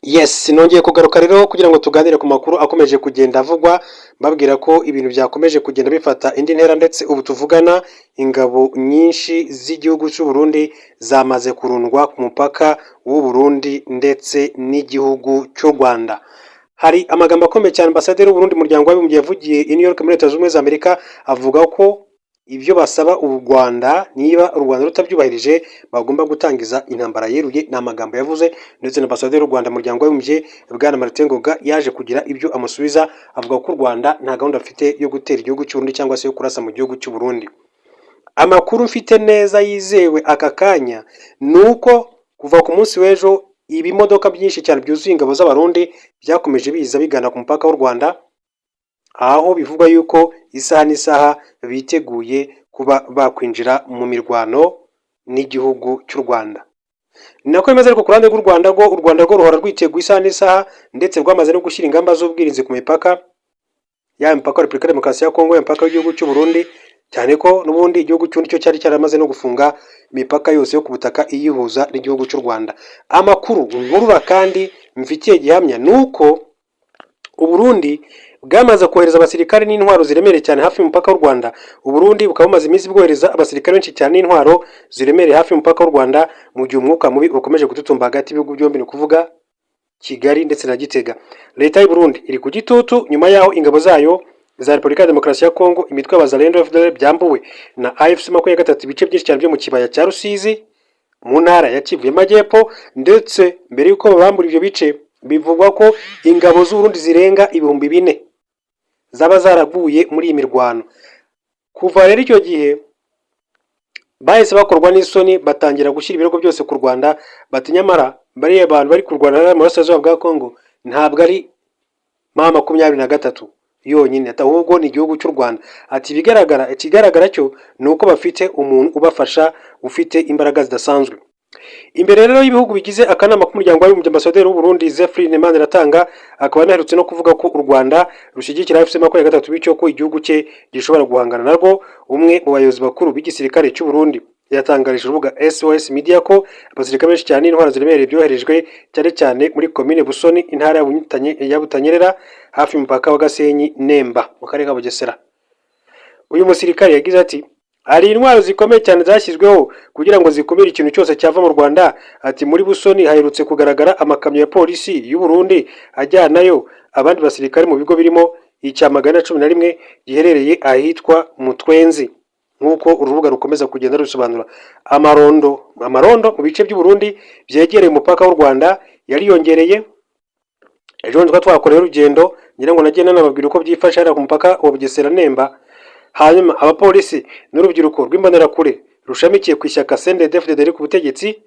Yes, nongeye kugaruka rero kugira ngo tuganire ku makuru akomeje kugenda avugwa, mbabwira ko ibintu byakomeje kugenda bifata indi ntera, ndetse ubu tuvugana ingabo nyinshi z'igihugu cy'u Burundi zamaze kurundwa ku mupaka w'u Burundi ndetse n'igihugu cy'u Rwanda. Hari amagambo akomeye cyane ambasaderi w'u Burundi mu muryango w'abibumbye yavugiye i New York muri Leta Zunze Ubumwe za Amerika, avuga ko ibyo basaba u Rwanda, niba u Rwanda rutabyubahirije, bagomba gutangiza intambara yeruye. Ni amagambo yavuze, ndetse na ambasaderi w'u Rwanda mu muryango w'abibumbye, Bwana Martin Ngoga, yaje kugira ibyo amusubiza, avuga ko u Rwanda nta gahunda afite yo gutera igihugu cy'u Burundi cyangwa se yo kurasa mu gihugu cy'u Burundi. Amakuru mfite neza yizewe aka kanya ni uko kuva ku munsi w'ejo ibimodoka byinshi cyane byuzuye ingabo z'Abarundi byakomeje biza bigana ku mupaka w'u Rwanda, aho bivugwa yuko isaha n'isaha biteguye kuba bakwinjira mu mirwano n'igihugu cy'u Rwanda. Ni nako bimeze, ariko ku ruhande rw'u Rwanda rwo, u Rwanda rwo ruhora rwiteguye isaha n'isaha, ndetse rwamaze no gushyira ingamba z'ubwirinzi ku mipaka, yaba imipaka ya Repubulika ya Demokarasi ya Kongo, imipaka y'igihugu cy'u Burundi, cyane ko n'ubundi igihugu cy'undi cyo cyari cyaramaze no gufunga imipaka yose yo ku butaka iyihuza n'igihugu cy'u Rwanda. Amakuru nkurura kandi mfitiye gihamya ni uko u Burundi bwamaze kohereza abasirikare n'intwaro ziremereye cyane hafi y'umupaka w'u Rwanda. U Burundi bukaba bumaze iminsi bwohereza abasirikare benshi cyane n'intwaro ziremereye hafi y'umupaka w'u Rwanda, mu gihe umwuka mubi ukomeje gututumba hagati y'ibihugu byombi, ni ukuvuga Kigali ndetse na Gitega. Leta y'u Burundi iri ku gitutu nyuma y'aho ingabo zayo za Repubulika ya Demokarasi ya Kongo, imitwe y'Abazalendo, FDLR, byambuwe na AFC 23 ibice byinshi cyane byo mu kibaya cya Rusizi mu ntara ya Kivu y'Amajyepfo. Ndetse mbere y'uko babambura ibyo bice, bivugwa ko ingabo z'u Burundi zirenga 4000 zaba zaraguye muri iyi mirwano. Kuva rero icyo gihe bahise bakorwa n'isoni, batangira gushyira ibirego byose ku Rwanda, bati nyamara bariya bantu bari kurwana mu burasirazuba bwa Kongo ntabwo ari M23 yonyine, ati ahubwo ni igihugu cy'u Rwanda. Ati ibigaragara, ikigaragara cyo ni uko bafite umuntu ubafasha ufite imbaraga zidasanzwe. Imbere rero y'ibihugu bigize akanama k'umuryango w'abibumbye, ambasaderi w'u Burundi Zephyrin Maniratanga akaba anaherutse no kuvuga ko u Rwanda rushyigikira AFC 23, bityo ko igihugu cye gishobora guhangana narwo. Umwe mu bayobozi bakuru b'igisirikare cy'u Burundi yatangarije urubuga SOS Media ko abasirikare benshi cyane n'intwaro ziremereye byoherejwe cyane cyane muri komine Busoni, intara ya Butanyerera, hafi y'umupaka wa Gasenyi Nemba mu karere ka Bugesera. Uyu musirikare yagize ati: "Hari intwaro zikomeye cyane zashyizweho kugira ngo zikumire ikintu cyose cyava mu Rwanda." Ati muri Busoni haherutse kugaragara amakamyo ya polisi y'u Burundi ajyanayo abandi basirikare mu bigo birimo icya 111 giherereye ahitwa Mutwenzi, nk'uko urubuga rukomeza kugenda rubisobanura. Amarondo mu bice by'u Burundi byegereye umupaka w'u Rwanda yariyongereye. Ejo bundi twari twakoreye urugendo, ngira ngo nagiye nanababwira uko byifashe hariya ku mupaka wa Bugesera Nemba. Hanyuma abapolisi n'urubyiruko rw'imbonerakure rushamikiye ku ishyaka CNDD-FDD riri ku butegetsi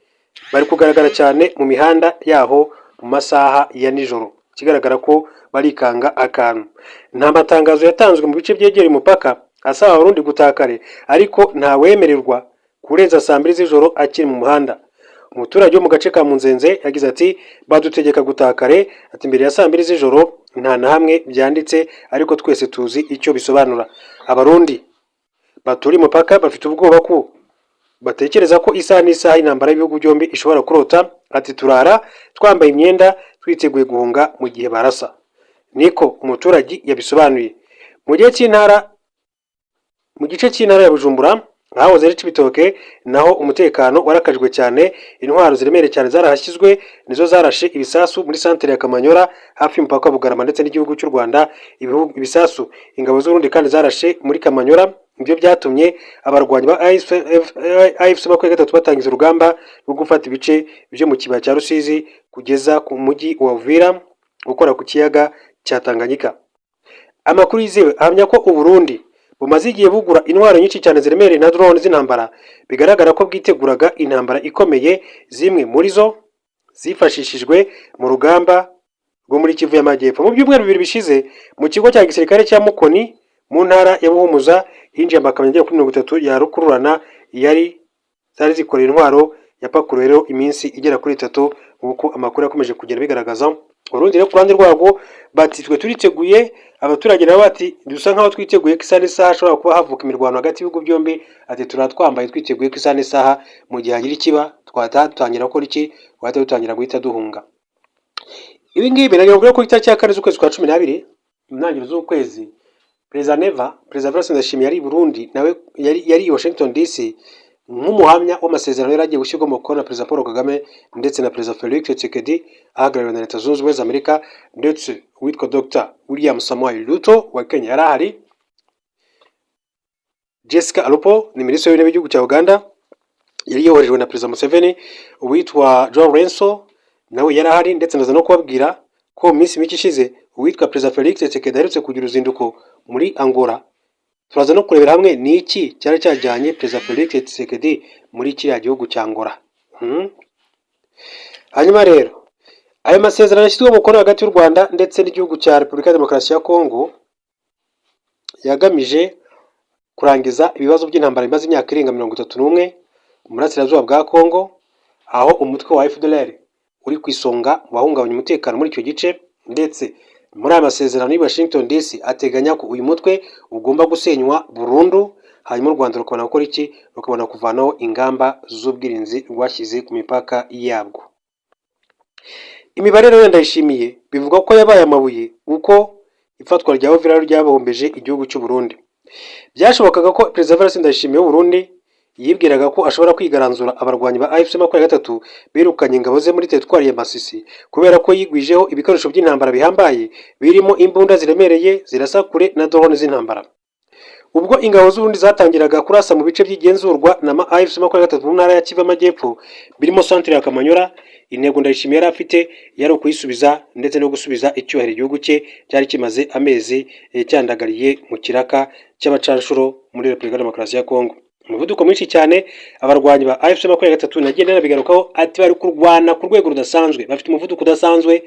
bari kugaragara cyane mu mihanda yaho mu masaha ya nijoro, ikigaragara ko barikanga akantu. Nta matangazo yatanzwe mu bice byegereye umupaka asaba Abarundi gutaha kare, ariko ntawemererwa kurenza saa 2 z'ijoro akiri mu muhanda. Umuturage wo mu gace ka Munzenze yagize ati: "Badutegeka gutaha kare," ati mbere ya saa 2 z'ijoro, nta na hamwe byanditse, ariko twese tuzi icyo bisobanura. Abarundi baturiye umupaka bafite ubwoba ko batekereza ko isaha n'isaha intambara y'ibihugu byombi ishobora kurota. Ati turara twambaye imyenda, twiteguye guhunga mu gihe barasa, niko umuturage yabisobanuye. Mu gice cy'intara ya Bujumbura, ahahoze ari Cibitoke, naho umutekano warakajwe cyane. Intwaro ziremereye cyane zarahashyizwe, nizo zarashe ibisasu muri santere ya Kamanyora hafi y'umupaka wa Bugarama ndetse n'igihugu cy'u Rwanda. Ibisasu ingabo z'Uburundi kandi zarashe muri Kamanyora, ibyo byatumye abarwanyi ba AFC 23 batangiza urugamba rwo gufata ibice byo mu kibaya cya Rusizi kugeza ku mujyi wa Uvira ukora ku kiyaga cya Tanganyika. Amakuru yizewe ahamya ko u Burundi bumaze igihe bugura intwaro nyinshi cyane ziremereye na drone z'intambara, bigaragara ko bwiteguraga intambara ikomeye. Zimwe muri zo zifashishijwe mu rugamba rwo muri Kivu y'Amajyepfo. Mu byumweru 2 bishize, mu kigo cya gisirikare cya Mukoni mu ntara ya Buhumuza hinjiye amakamyo agera kuri 30 ya rukururana yari zari zikoreye intwaro, yapakuruwe rero iminsi igera kuri 3, nk'uko amakuru yakomeje kugenda bigaragaza. Urundi rero ku ruhande rwarwo bati twe turiteguye, abaturage nabo bati dusa nkaho twiteguye ko isaha n'isaha hashobora kuba havuka imirwano hagati y'ibihugu byombi. Ati turaba twambaye, twiteguye ko isaha n'isaha mu gihe hagira ikiba twahita dutangira gukora iki? Twahita dutangira guhita duhunga. Ibi ngibi nagira ngo ku itariki ya 4 z'ukwezi kwa 12, mu ntangiriro z'ukwezi, Perezida Neva, Perezida Evariste Ndayishimiye yari i Burundi, nawe yari i Washington DC nk'umuhamya w'amasezerano yari agiye gushyirwa mu mukono na Perezida Paul Kagame ndetse na Perezida Felix Tshisekedi ahagarariwe na Leta Zunze Ubumwe za Amerika, ndetse uwitwa Dr William Samoei Ruto wa Kenya yari ahari. Jessica Alupo ni Minisitiri w'Intebe w'igihugu cya Uganda, yari yoherejwe na Perezida Museveni. Uwitwa João Lourenço nawe yari ahari, ndetse ndaza no kubabwira ko mu minsi mike ishize uwitwa Perezida Felix Tshisekedi aherutse kugira uruzinduko muri Angola. Turaza no kurebera hamwe ni iki cyari cyajyanye Perezida Felix Tshisekedi muri kiriya gihugu cya Angola. Hanyuma rero ayo masezerano yashyizweho umukono hagati y'u Rwanda ndetse n'igihugu cya Repubulika ya Demokarasi ya Kongo yagamije kurangiza ibibazo by'intambara bimaze imyaka irenga 31 mu burasirazuba bwa Kongo, aho umutwe wa FDLR uri ku isonga mu bahungabanya umutekano muri icyo gice. Ndetse muri aya masezerano y'i Washington DC ateganya ko uyu mutwe ugomba gusenywa burundu, hanyuma u Rwanda rukabona gukora iki? Rukabona kuvanaho ingamba z'ubwirinzi rwashyize ku mipaka yabwo. Imibare rero Ndayishimiye bivugwa ko yabaye amabuye uko ifatwa rya Uvira ryabahombeje igihugu cy'u Burundi. Byashobokaga ko Perezida Evariste Ndayishimiye w'u Burundi yibwiraga ko ashobora kwigaranzura abarwanyi ba AFC 23 birukanye ingabo ze muri teritwari ya Masisi, kubera ko yigwijeho ibikoresho by'intambara bihambaye birimo imbunda ziremereye zirasa kure na drone z'intambara. Ubwo ingabo z'Uburundi zatangiraga kurasa mu bice by'igenzurwa na AFC 23 mu ntara ya Kivu y'Amajyepfo birimo centre ya Kamanyola, intego Ndayishimiye yari afite yari ukuyisubiza ndetse no gusubiza icyubahiro igihugu cye cyari kimaze amezi cyandagariye mu kiraka cy'abacanshuro muri Repubulika ya Demokarasi ya Kongo. Umuvuduko mwinshi cyane abarwanyi ba AFC 23, nagiye nanabigarukaho, ati bari kurwana ku rwego rudasanzwe, bafite umuvuduko udasanzwe,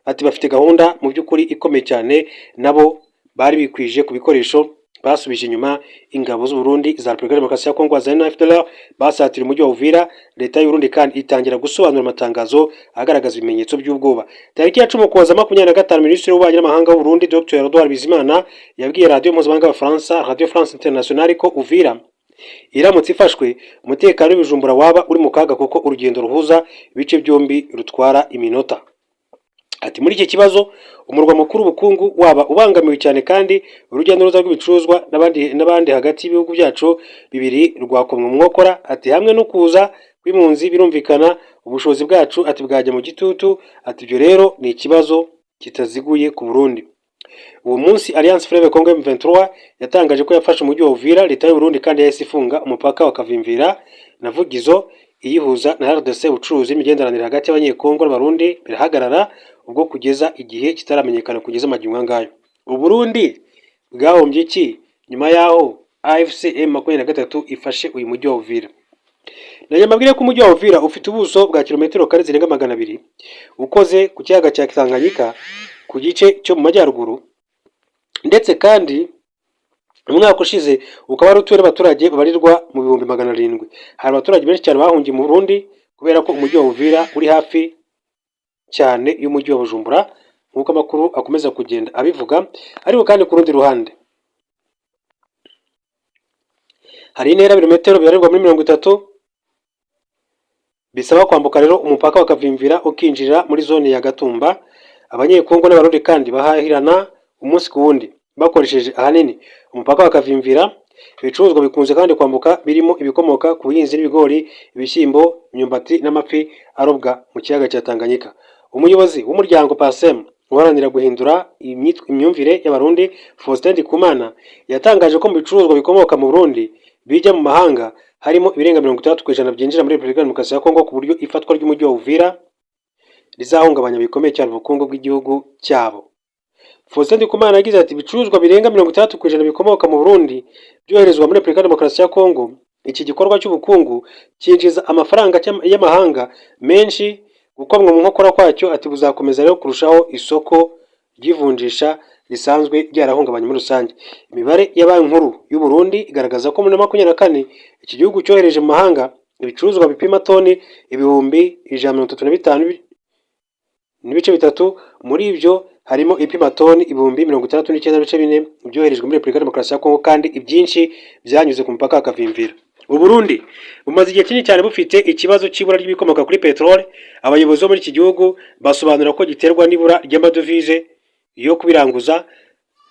ati bafite gahunda mu by'ukuri ikomeye cyane. Nabo bari bikwije ku bikoresho, basubije inyuma ingabo z'u Burundi, za Repubulika ya Demokarasi ya Kongo na FDLR, basatira umujyi wa Uvira. Leta y'u Burundi kandi itangira gusobanura amatangazo agaragaza ibimenyetso by'ubwoba. Tariki ya 10 Ukuboza 25, Minisitiri w'Ububanyi n'Amahanga w'u Burundi Dr Edouard Bizimana yabwiye radiyo mpuzamahanga y'Abafaransa, Radio France Internationale, ko Uvira iramutse ifashwe umutekano w'i Bujumbura waba uri mu kaga, kuko urugendo ruhuza ibice byombi rutwara iminota. Ati muri iki kibazo umurwa mukuru w'ubukungu waba ubangamiwe cyane, kandi urujya n'uruza rw'ibicuruzwa n'abandi hagati y'ibihugu byacu bibiri rwakomwe mu nkokora. Ati hamwe no kuza kw'impunzi birumvikana ubushobozi bwacu ati bwajya mu gitutu. Ati ibyo rero ni ikibazo kitaziguye ku Burundi. Uwo munsi Alliance Fleuve Congo M23 yatangaje ko yafashe umujyi wa Uvira. Leta y'u Burundi kandi yahise ifunga umupaka wa Kavimvira na Vugizo iyihuza na RDC. Ubucuruzi n'imigenderanire hagati y'Abanyekongo n'Abarundi birahagarara ubwo kugeza igihe kitaramenyekana kugeza magingo ngayo. U Burundi bwahombye iki nyuma y'aho AFC M23 ifashe uyu mujyi wa Uvira? Nagira mbabwire ko umujyi wa Uvira ufite ubuso bwa kilometero kare zirenga 200, ukoze ku kiyaga cya Tanganyika ku gice cyo mu majyaruguru, ndetse kandi umwaka ushize ukaba wari utuwe n'abaturage babarirwa mu 700,000. Hari abaturage benshi cyane bahungiye mu Burundi kubera ko umujyi wa Uvira uri hafi cyane y'umujyi wa Bujumbura, nk'uko amakuru akomeza kugenda abivuga. Ariko kandi ku rundi ruhande hari intera birometero bibarirwa muri 30 bisaba kwambuka rero umupaka wa Kavimvira ukinjira muri zone ya Gatumba. Abanyekongo n'Abarundi kandi bahahirana umunsi ku wundi bakoresheje ahanini umupaka wa Kavimvira. Ibicuruzwa bikunze kandi kwambuka birimo ibikomoka ku buhinzi n'ibigori, ibishyimbo, imyumbati n'amafi arobwa mu kiyaga cya Tanganyika. Umuyobozi w'umuryango PARCEM uharanira guhindura imyumvire y'Abarundi, Faustin Ndikumana, yatangaje ko mu bicuruzwa bikomoka mu Burundi bijya mu mahanga harimo ibirenga 60% byinjira muri Repubulika ya Demokarasi ya Kongo, ku buryo ifatwa ry'umujyi wa Uvira rizahungabanya bikomeye cyane ubukungu bw'igihugu cyabo. Faustin Ndikumana yagize ati ibicuruzwa birenga 60% bikomoka mu Burundi byoherezwa muri Repubulika ya Demokarasi ya Kongo. Iki gikorwa cy'ubukungu cyinjiza amafaranga y'amahanga menshi. Gukomwa mu nkokora kwacyo ati buzakomeza rero kurushaho isoko ry'ivunjisha risanzwe ryarahungabanye muri rusange. Imibare ya Banki Nkuru y'u Burundi igaragaza ko muri 24 iki gihugu cyohereje mu mahanga ibicuruzwa bipima toni 135,3 billion. Muri ibyo harimo ipima toni 69,4 billion byoherejwe muri Repubulika ya Demokarasi ya Kongo, kandi ibyinshi byanyuze ku mupaka wa Kavimvira. Uburundi bumaze igihe kinini cyane bufite ikibazo cy'ibura ry'ibikomoka kuri peteroli. Abayobozi bo muri iki gihugu basobanura ko giterwa n'ibura ry'amadovize yo kubiranguza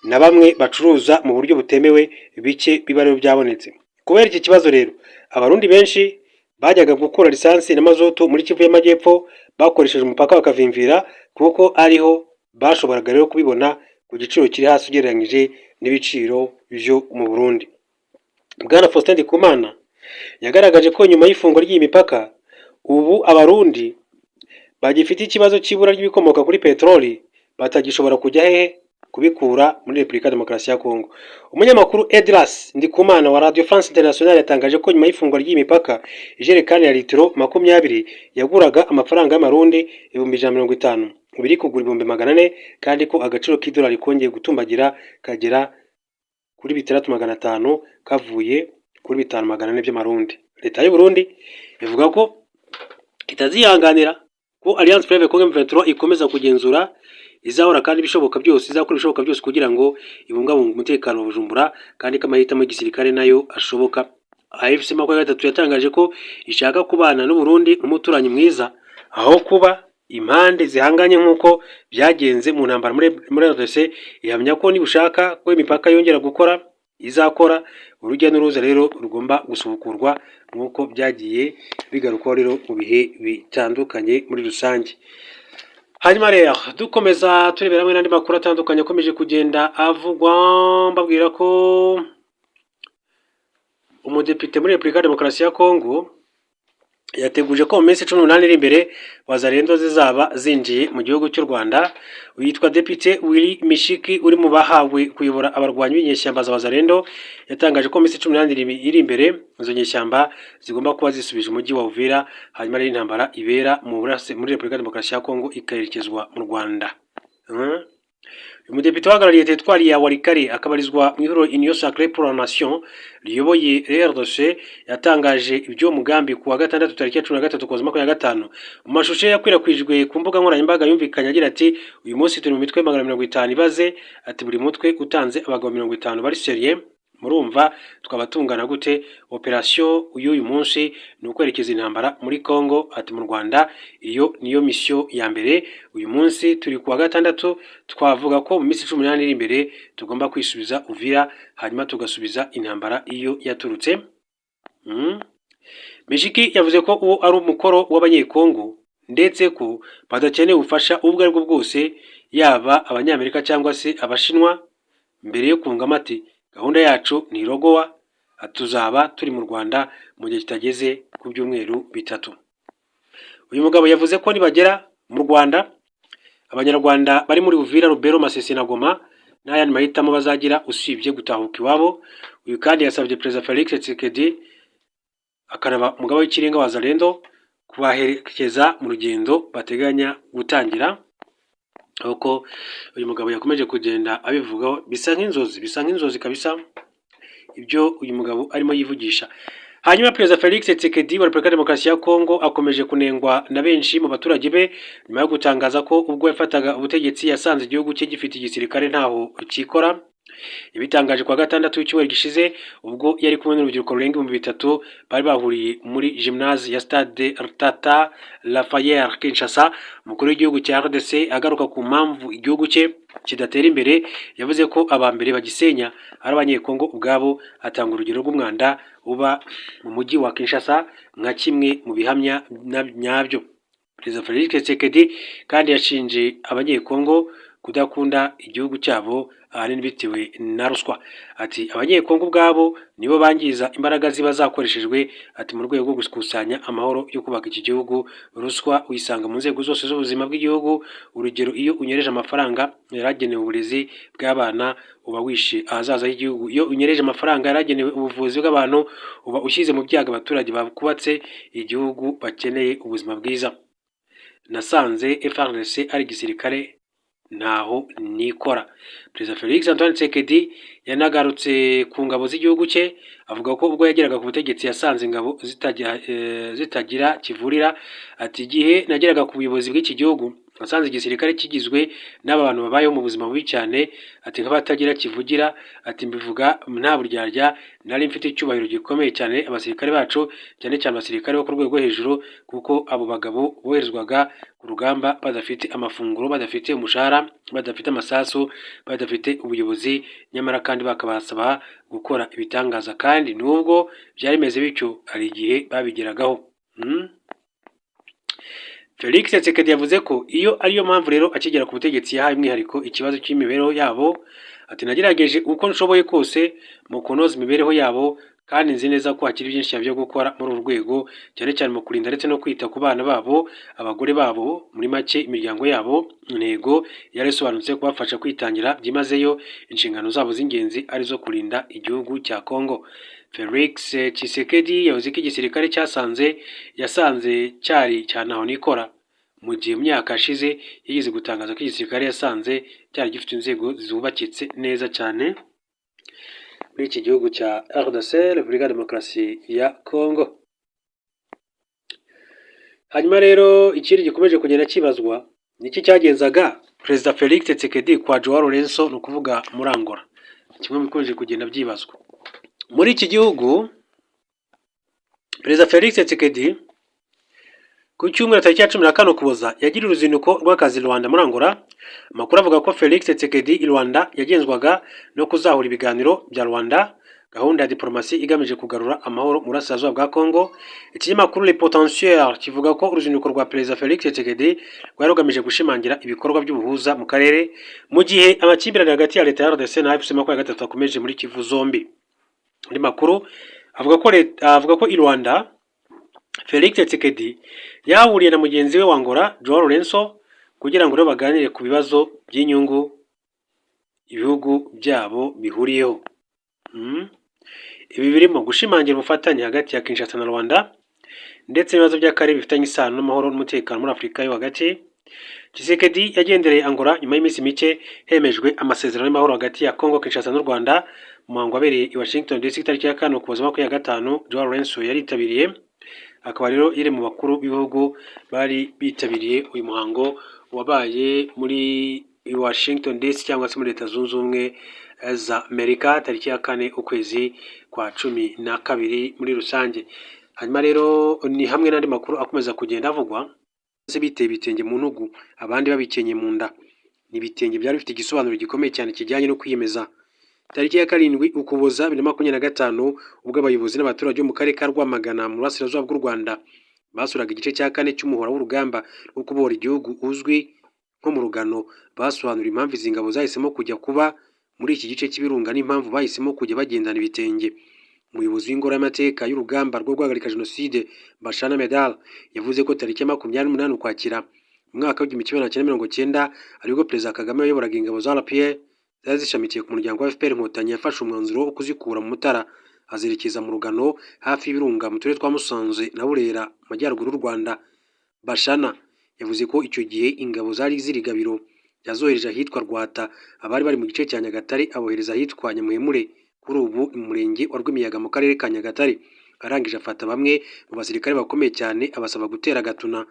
na bamwe bacuruza mu buryo butemewe bike biba rero byabonetse. Kubera iki kibazo rero, Abarundi benshi bajyaga gukura lisansi na mazutu muri Kivu y'Amajyepfo bakoresheje umupaka wa Kavimvira, kuko ariho bashoboraga rero kubibona ku giciro kiri hasi ugereranyije n'ibiciro byo mu Burundi. Bwana Faustin Ndikumana yagaragaje ko nyuma y'ifungwa ry'iyi mipaka, ubu Abarundi bagifite ikibazo cy'ibura ry'ibikomoka kuri peteroli batagishobora kujya hehe kubikura muri Repubulika ya Demokarasi ya Kongo. Umunyamakuru Edras Ndikumana wa Radio France International yatangaje ko nyuma y'ifungwa ry'iyi mipaka, ijerekani ya litiro 20 yaguraga amafaranga y'Amarundi 150,000, ubu iri kugura 400,000, kandi ko agaciro k'idolari kongeye gutumbagira kagera kuri 6,500 kavuye kuri 5,400 by'Amarundi. Leta y'u Burundi ivuga ko itazihanganira ko Alliance Fleuve Congo M23 ikomeza kugenzura, izahora kandi ibishoboka byose, izakora ibishoboka byose kugira ngo ibungabunge umutekano wa Bujumbura, kandi ko amahitamo y'igisirikare nayo ashoboka. AFC 23 yatangaje ko ishaka kubana n'u Burundi nk'umuturanyi mwiza aho kuba impande zihanganye nk'uko byagenze mu ntambara muri RDC. Ihamya ko nibushaka ko imipaka yongera gukora izakora, urujya n'uruza rero rugomba gusubukurwa nk'uko byagiye bigarukwaho rero mu bihe bitandukanye muri rusange. Hanyuma rero dukomeza turebera hamwe n'andi makuru atandukanye akomeje kugenda avugwa, mbabwira ko umudepite muri Repubulika ya Demokarasi ya Kongo yateguje ko mu minsi 18 iri imbere Wazalendo zizaba zinjiye mu gihugu cy'u Rwanda. Witwa Depite Willy Mishiki uri mu bahawe kuyobora abarwanyi b'inyeshyamba za Wazalendo, yatangaje ko mu minsi 18 iri imbere izo nyeshyamba zigomba kuba zisubije umujyi wa Uvira, hanyuma rero intambara ibera muri Repubulika ya Demokarasi ya Kongo ikaherekezwa mu Rwanda. Uyu mudepite uhagarariye teritwari ya Walikale, akabarizwa mu ihuriro Union Sacrée pour la Nation riyoboye RDC, yatangaje iby'uwo mugambi ku wa gatandatu tariki ya 13 Ukuboza 25. Mu mashusho ye yakwirakwijwe ku mbuga nkoranyambaga yumvikanye agira ati: "Uyu munsi turi mu mitwe 250, ibaze ati buri mutwe utanze abagabo 50 bari sérieux, murumva twaba tungana gute? Operasiyo y'uyu munsi ni ukwerekeza intambara muri Congo, ati mu Rwanda. Iyo niyo misiyo ya mbere. Uyu munsi turi ku wa gatandatu, twavuga ko mu minsi 18 iri imbere tugomba kwisubiza Uvira, hanyuma tugasubiza intambara iyo yaturutse." Mishiki yavuze ko uwo ari umukoro w'Abanyekongo, ndetse ko badakeneye ubufasha ubwo aribwo bwose, yaba Abanyamerika cyangwa se Abashinwa, mbere yo kungamo ati: "Gahunda yacu ntirogowa, tuzaba turi mu Rwanda mu gihe kitageze ku byumweru 3." Uyu mugabo yavuze ko nibagera mu Rwanda, Abanyarwanda bari muri Uvira, Lubero, Masisi na Goma nta yandi mahitamo bazagira usibye gutahuka iwabo. Uyu kandi yasabye Perezida Felix Tshisekedi, akanaba umugaba w'ikirenga wa Wazalendo, kubaherekeza mu rugendo bateganya gutangira. Uko uyu mugabo yakomeje kugenda abivugaho bisa nk'inzozi, bisa nk'inzozi kabisa ibyo uyu mugabo arimo yivugisha. Hanyuma Perezida Felix Tshisekedi wa Repubulika ya Demokarasi ya Kongo akomeje kunengwa na benshi mu baturage be nyuma yo gutangaza ko ubwo yafataga ubutegetsi yasanze igihugu cye gifite igisirikare ntaho cyikora. Yabitangaje kuwa gatandatu w'icyumweru gishize ubwo yari kumwe n'urubyiruko rurenga 3000 bari bahuriye muri gymnase ya Stade Tata Raphael Kinshasa. Umukuru w'igihugu cya RDC agaruka ku mpamvu igihugu cye kidatera imbere, yavuze ko aba mbere bagisenya ari Abanyekongo ubwabo, atanga urugero rw'umwanda uba mu mujyi wa Kinshasa nka kimwe mu bihamya nyabyo. Perezida Felix Tshisekedi kandi yashinje Abanyekongo kudakunda igihugu cyabo, ahanini bitewe na ruswa. Ati: "Abanyekongo ubwabo nibo bangiza imbaraga ziba zakoreshejwe, ati mu rwego rwo gukusanya amahoro yo kubaka iki gihugu. Ruswa uyisanga mu nzego zose z'ubuzima bw'igihugu. Urugero, iyo unyereje amafaranga yaragenewe uburezi bw'abana uba wishe ahazaza h'igihugu. Iyo unyereje amafaranga yaragenewe ubuvuzi bw'abantu uba ushyize mu byago abaturage bakubatse igihugu bakeneye ubuzima bwiza. Nasanze FARDC ari igisirikare ntaho nikora." Perezida Felix Antoine Tshisekedi yanagarutse ku ngabo z'igihugu cye, avuga ko ubwo yageraga ku butegetsi yasanze ingabo zitagira kivurira. Ati: "Igihe nageraga ku buyobozi bw'iki gihugu Nasanze igisirikare kigizwe n'aba bantu babayeho mu buzima bubi cyane, ati nk'abatagira kivugira, ati mbivuga nta buryarya, nari mfite icyubahiro gikomeye cyane abasirikare bacu, cyane cyane abasirikare bo ku rwego rwo hejuru, kuko abo bagabo boherezwaga ku rugamba badafite amafunguro, badafite umushahara, badafite amasasu, badafite ubuyobozi, nyamara kandi bakabasaba gukora ibitangaza, kandi nubwo byari bimeze bityo hari igihe babigeragaho. Felix Tshisekedi yavuze ko iyo ariyo mpamvu rero akigera ku butegetsi yahaye umwihariko ikibazo cy'imibereho yabo, ati nagerageje uko nshoboye kose mu kunoza imibereho yabo, kandi nzi neza ko hakiri byinshi cyane byo gukora muri uru rwego, cyane cyane mu kurinda ndetse no kwita ku bana babo, abagore babo, muri make imiryango yabo. Intego yari isobanutse: kubafasha kwitangira byimazeyo inshingano zabo z'ingenzi arizo kurinda igihugu cya Congo. Felix Tshisekedi yavuze ko igisirikare cyasanze yasanze cyari cya ntahonikora, mu gihe mu myaka yashize yigeze gutangaza ko igisirikare yasanze cyari gifite inzego zubakitse neza cyane muri iki gihugu cya RDC, Repubulika ya Demokarasi ya Congo. Hanyuma rero ikindi gikomeje kugenda kibazwa ni iki cyagenzaga Perezida Felix Tshisekedi kwa Joao Lourenço, ni ukuvuga muri Angola, kimwe mu bikomeje kugenda byibazwa muri iki gihugu. Perezida Felix Tshisekedi ku cyumweru tariki ya 14 Ukuboza yagiriye uruzinduko rw'akazi Luanda muri Angola. Amakuru avuga ko Felix Tshisekedi i Luanda yagenzwaga no kuzahura ibiganiro bya Luanda, gahunda ya diplomasi igamije kugarura amahoro mu burasirazuba bwa Congo. Ikinyamakuru Le Potentiel kivuga ko uruzinduko rwa Perezida Felix Tshisekedi rwari rugamije gushimangira ibikorwa by'ubuhuza mu karere, mu gihe amakimbirane hagati ya leta ya RDC na AFC 23 akomeje muri Kivu zombi. Andi makuru avuga ko i Luanda Felix Tshisekedi yahuriye na mugenzi we wa Angola Joao Lourenço kugira ngo rero baganire ku bibazo by'inyungu ibihugu byabo bihuriyeho. Ibi birimo gushimangira ubufatanye hagati ya Kinshasa na Luanda ndetse n'ibibazo by'akarere bifitanye isano n'amahoro n'umutekano muri Afurika yo hagati. Tshisekedi yagendereye Angola nyuma y'iminsi mike hemejwe amasezerano y'amahoro hagati ya Congo Kinshasa n'u Rwanda, mu muhango wabereye i Washington DC tariki ya 4 Ukuboza 25. Joao Lourenço yaritabiriye, akaba rero yari mu bakuru b'ibihugu bari bitabiriye uyu muhango wabaye muri Washington DC cyangwa se muri Leta Zunze Ubumwe za Amerika tariki ya 4 ukwezi kwa 12 muri rusange. Hanyuma rero ni hamwe n'andi makuru akomeza kugenda avugwa, biteye ibitenge mu ntugu, abandi babikenye mu nda. Ni ibitenge byari bifite igisobanuro gikomeye cyane kijyanye no kwiyemeza. Tariki ya 7 Ukuboza 2025, ubwo abayobozi n'abaturage bo mu karere ka Rwamagana mu burasirazuba bw'u Rwanda basuraga igice cya kane cy'umuhora w'urugamba rwo kubohora igihugu uzwi nko mu Rugano, basobanura impamvu izi ngabo zahisemo kujya kuba muri iki gice cy'ibirunga n'impamvu bahisemo kujya bagendana ibitenge. Umuyobozi w'ingoro y'amateka y'urugamba rwo guhagarika Jenoside, Bashana Medard, yavuze ko tariki ya 28 Ukwakira mu mwaka w'1990 aribwo Perezida Kagame wayoboraga ingabo za RPA zari zishamikiye ku muryango wa FPR Inkotanyi yafashe umwanzuro wo kuzikura mu Mutara azerekeza mu Rugano hafi y'ibirunga mu turere twa Musanze na Burera mu majyaruguru y'u Rwanda. Bashana yavuze ko icyo gihe ingabo zari ziri Gabiro yazohereje ahitwa Rwata, abari bari mu gice cya Nyagatare abohereza ahitwa Nyamuhemure, kuri ubu mu murenge wa Rwimiyaga mu karere ka Nyagatare. Arangije afata bamwe mu basirikare bakomeye cyane abasaba gutera Gatuna.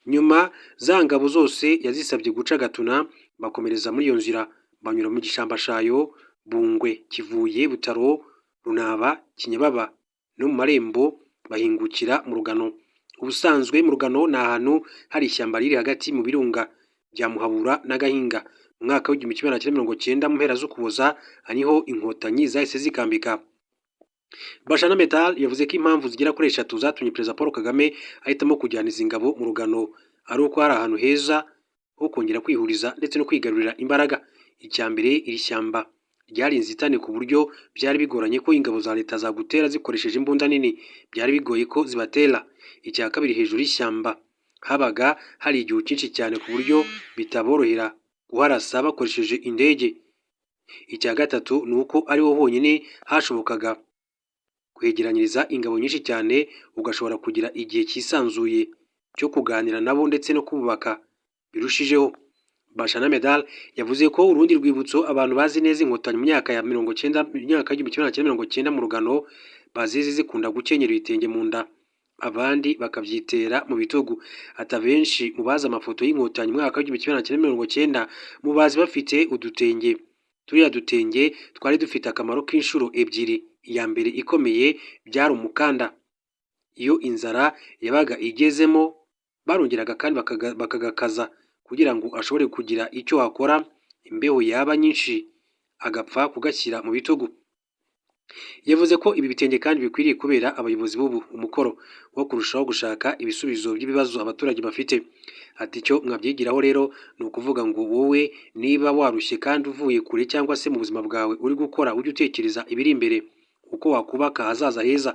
Nyuma za ngabo zose yazisabye guca Gatuna, bakomereza muri iyo nzira, banyura mu Gishambashayo, Bungwe, Kivuye, Butaro, Runaba, Kinyababa no mu Marembo, bahingukira mu Rugano. Ubusanzwe mu Rugano ni ahantu hari ishyamba riri hagati mu birunga bya Muhabura n'Agahinga. Mu mwaka w'1990 mu mpera z'Ukuboza niho Inkotanyi zahise zikambika. Bashana Medard yavuze ko impamvu zigera kuri eshatu zatumye Perezida Paul Kagame ahitamo kujyana izi ngabo mu Rugano ari uko hari ahantu heza ho kongera kwihuriza ndetse no kwigarurira imbaraga. Icya mbere, iri shyamba ryari inzitane ku buryo byari bigoranye ko ingabo za leta zagutera zikoresheje imbunda nini, byari bigoye ko zibatera. Icya kabiri, hejuru y'ishyamba habaga hari igihu cyinshi cyane ku buryo bitaborohera kuharasa bakoresheje indege. Icya gatatu ni uko ariho honyine hashobokaga kwegeranyiriza ingabo nyinshi cyane, ugashobora kugira igihe cyisanzuye cyo kuganira nabo ndetse no kubaka birushijeho. Bashana Medard yavuze ko urundi rwibutso abantu bazi neza Inkotanyi mu myaka ya 90, mu myaka y'1990 mu Rugano bazizi zikunda gukenyera ibitenge mu nda. abandi bakabyitera mu bitugu. Ati abenshi mu bazi amafoto y'Inkotanyi mu mwaka w'1990 mubazi bafite udutenge. Turiya dutenge twari dufite akamaro k'inshuro ebyiri. Iya mbere ikomeye byari umukanda. Iyo inzara yabaga igezemo barongeraga kandi bakagakaza kugira ngo ashobore kugira icyo akora, imbeho yaba nyinshi agapfa kugashyira mu bitugu. Yavuze ko ibi bitenge kandi bikwiriye kubera abayobozi b'ubu umukoro wo kurushaho gushaka ibisubizo by'ibibazo abaturage bafite. Ati icyo mwabyigiraho rero ni ukuvuga ngo wowe niba warushye kandi uvuye kure cyangwa se mu buzima bwawe uri gukora, ujye utekereza ibiri imbere, uko wakubaka ahazaza heza.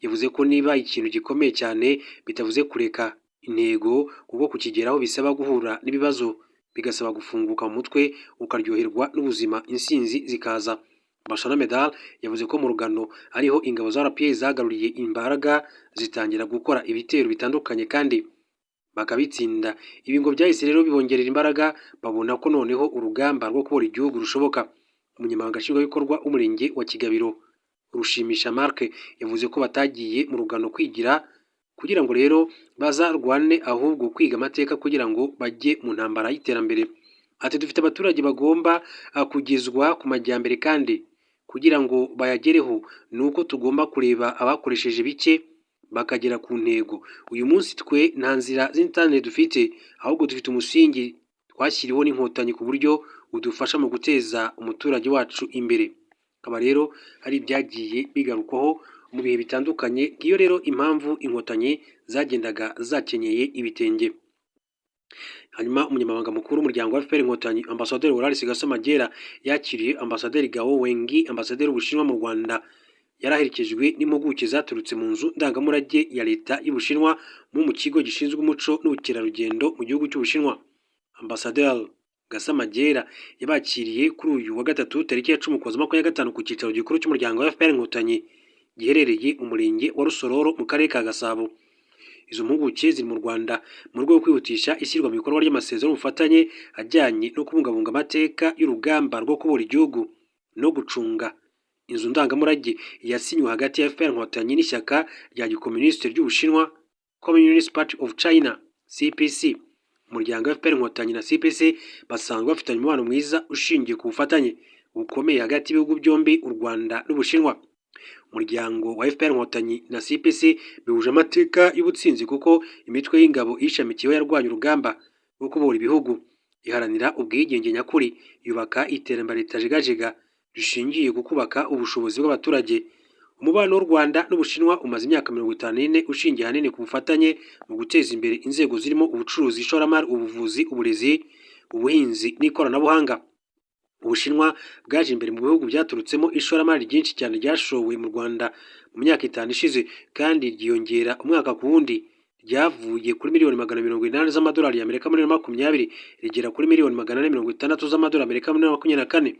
Yavuze ko niba ikintu gikomeye cyane bitavuze kureka intego, kuko kukigeraho bisaba guhura n'ibibazo, bigasaba gufunguka mu mutwe, ukaryoherwa n'ubuzima, intsinzi zikaza. Mashana Medard yavuze ko mu rugano ariho ingabo za RPA zagaruriye imbaraga, zitangira gukora ibitero bitandukanye kandi bakabitsinda. Ibi ngo byahise rero bibongerera imbaraga, babona ko noneho urugamba rwo kubohora igihugu rushoboka. Umunyamabanga Nshingwabikorwa w'Umurenge wa Kigabiro, Rushimisha Marc, yavuze ko batagiye mu rugano kwigira kugira ngo rero bazarwane, ahubwo kwiga amateka kugira ngo bajye mu ntambara y'iterambere. Ati dufite abaturage bagomba kugezwa ku majyambere, kandi kugira ngo bayagereho ni uko tugomba kureba abakoresheje bike bakagera ku ntego. Uyu munsi twe nta nzira z'inzitane dufite, ahubwo dufite umusingi twashyiriweho n'Inkotanyi ku buryo budufasha mu guteza umuturage wacu imbere. Akaba rero hari ibyagiye bigarukwaho mu bihe bitandukanye. Ngiyo rero impamvu Inkotanyi zagendaga zakenyeye ibitenge. Hanyuma Umunyamabanga Mukuru w'Umuryango wa FPR Inkotanyi, Ambasaderi Waralis Gasamagera, yakiriye Ambasaderi Gao Wengi, Ambasaderi w'Ubushinwa mu Rwanda. Yari aherekejwe n'impuguke zaturutse mu nzu ndangamurage ya Leta y'Ubushinwa mu kigo gishinzwe umuco n'ubukerarugendo mu gihugu cy'Ubushinwa. Ambasaderi Gasamagera yabakiriye kuri uyu wa gatatu tariki ya 10 Ukuboza 2025 ku cyicaro gikuru cy'Umuryango wa FPR Inkotanyi giherereye mu Murenge wa Rusororo mu Karere ka Gasabo. Izo mpuguke ziri mu Rwanda mu rwego rwo kwihutisha ishyirwa mu bikorwa ry'amasezerano y'ubufatanye ajyanye no kubungabunga amateka y'urugamba rwo kubohora igihugu no gucunga inzu ndangamurage, yasinywe hagati ya FPR Inkotanyi n'ishyaka rya gikomunisite ry'Ubushinwa, Communist Party of China, CPC. Umuryango wa FPR Inkotanyi na CPC basanzwe bafitanye umubano mwiza ushingiye ku bufatanye bukomeye hagati y'ibihugu byombi, u Rwanda n'Ubushinwa. Umuryango wa FPR Inkotanyi na CPC bihuje amateka y'ubutsinzi, kuko imitwe y'ingabo iyishamikiyeho yarwanya urugamba rwo kubohora ibihugu, iharanira ubwigenge nyakuri, yubaka iterambere ritajegajega rishingiye ku kubaka ubushobozi bw'abaturage. Umubano w'u Rwanda n'Ubushinwa umaze imyaka 54, ushingiye ahanini ku bufatanye mu guteza imbere inzego zirimo ubucuruzi, ishoramari, ubuvuzi, uburezi, ubuhinzi n'ikoranabuhanga. Ubushinwa bwaje imbere mu bihugu byaturutsemo ishoramari ryinshi cyane ryashowe mu Rwanda mu myaka 5 ishize, kandi ryiyongera umwaka ku wundi. Ryavuye kuri miliyoni 280 z'amadolari y'Amerika muri 2020, rigera kuri miliyoni 460 z'amadolari y'Amerika muri 2024.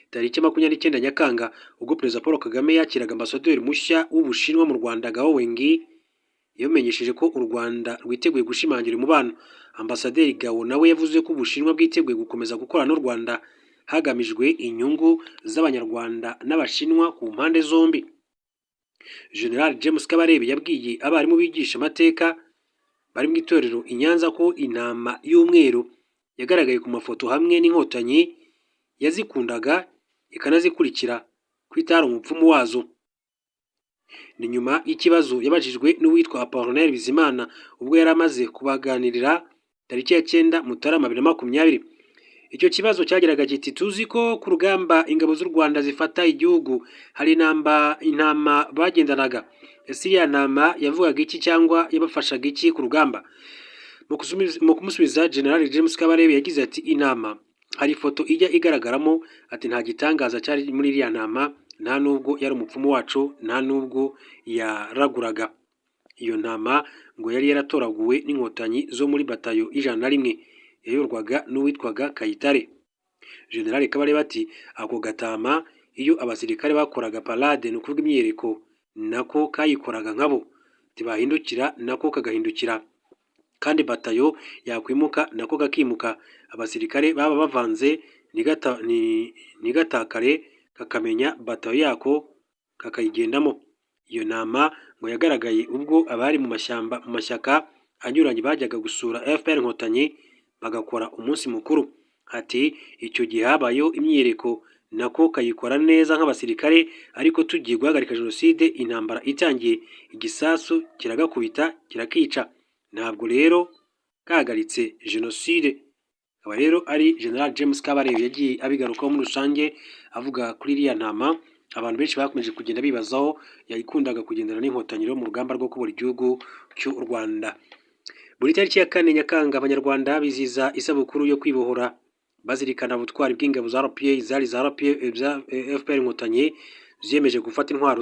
Tariki 29 Nyakanga, ubwo Perezida Paul Kagame yakiraga ambasaderi mushya w'Ubushinwa mu Rwanda, Gao Wengi, yamenyesheje ko u Rwanda rwiteguye gushimangira umubano. Ambasaderi Gao nawe yavuze ko Ubushinwa bwiteguye gukomeza gukorana n'u Rwanda hagamijwe inyungu z'Abanyarwanda n'Abashinwa ku mpande zombi. General James Kabarebe yabwiye abarimu bigisha amateka bari mu itorero i Nyanza ko intama y'umweru yagaragaye ku mafoto hamwe n'Inkotanyi yazikundaga ikanazikurikira, ko itari umupfumu wazo. Ni nyuma y'ikibazo yabajijwe n'uwitwa Apollinaire Bizimana ubwo yari amaze kubaganirira tariki ya 9 Mutarama 2020. Icyo kibazo cyagiraga kiti: "Tuzi ko ku rugamba ingabo z'u Rwanda zifata igihugu hari intama bagendanaga. Ese iriya ntama yavugaga iki cyangwa yabafashaga iki ku rugamba?" Mu kumusubiza, General James Kabarebe yagize ati: "Intama hari ifoto ijya igaragaramo." Ati: "Nta gitangaza cyari muri iriya ntama, nta nubwo yari umupfumu wacu, nta nubwo yaraguraga." Iyo ntama ngo yari yaratoraguwe n'Inkotanyi zo muri batayo y'101 yayoborwaga n'uwitwaga Kayitare. General Kabarebe ati: "Ako gatama iyo abasirikare bakoraga parade, ni ukuvuga imyiyereko, nako kayikoraga nkabo, ntibahindukira nako kagahindukira, kandi batayo yakwimuka nako kakimuka, abasirikare baba bavanze ntigatakare, kakamenya batayo yako kakayigendamo." Iyo ntama ngo yagaragaye ubwo abari mu mashyamba, mu mashyaka anyuranye bajyaga gusura FPR Inkotanyi, bagakora umunsi mukuru. Ati: "Icyo gihe habayeho imyiyereko, nako kayikora neza nk'abasirikare, ariko tugiye guhagarika jenoside, intambara itangiye, igisasu kiragakubita kirakica. Ntabwo rero kahagaritse jenoside." Akaba rero ari General James Kabarebe yagiye abigarukaho muri rusange, avuga kuri iriya ntama abantu benshi bakomeje kugenda bibazaho, yakundaga kugendana n'Inkotanyi mu rugamba rwo kubura igihugu cy'u Rwanda. Buri tariki ya 4 Nyakanga Abanyarwanda bizihiza isabukuru yo kwibohora, bazirikana ubutwari bw'ingabo za RPA, zari za RPA, FPR Inkotanyi ziyemeje gufata intwaro.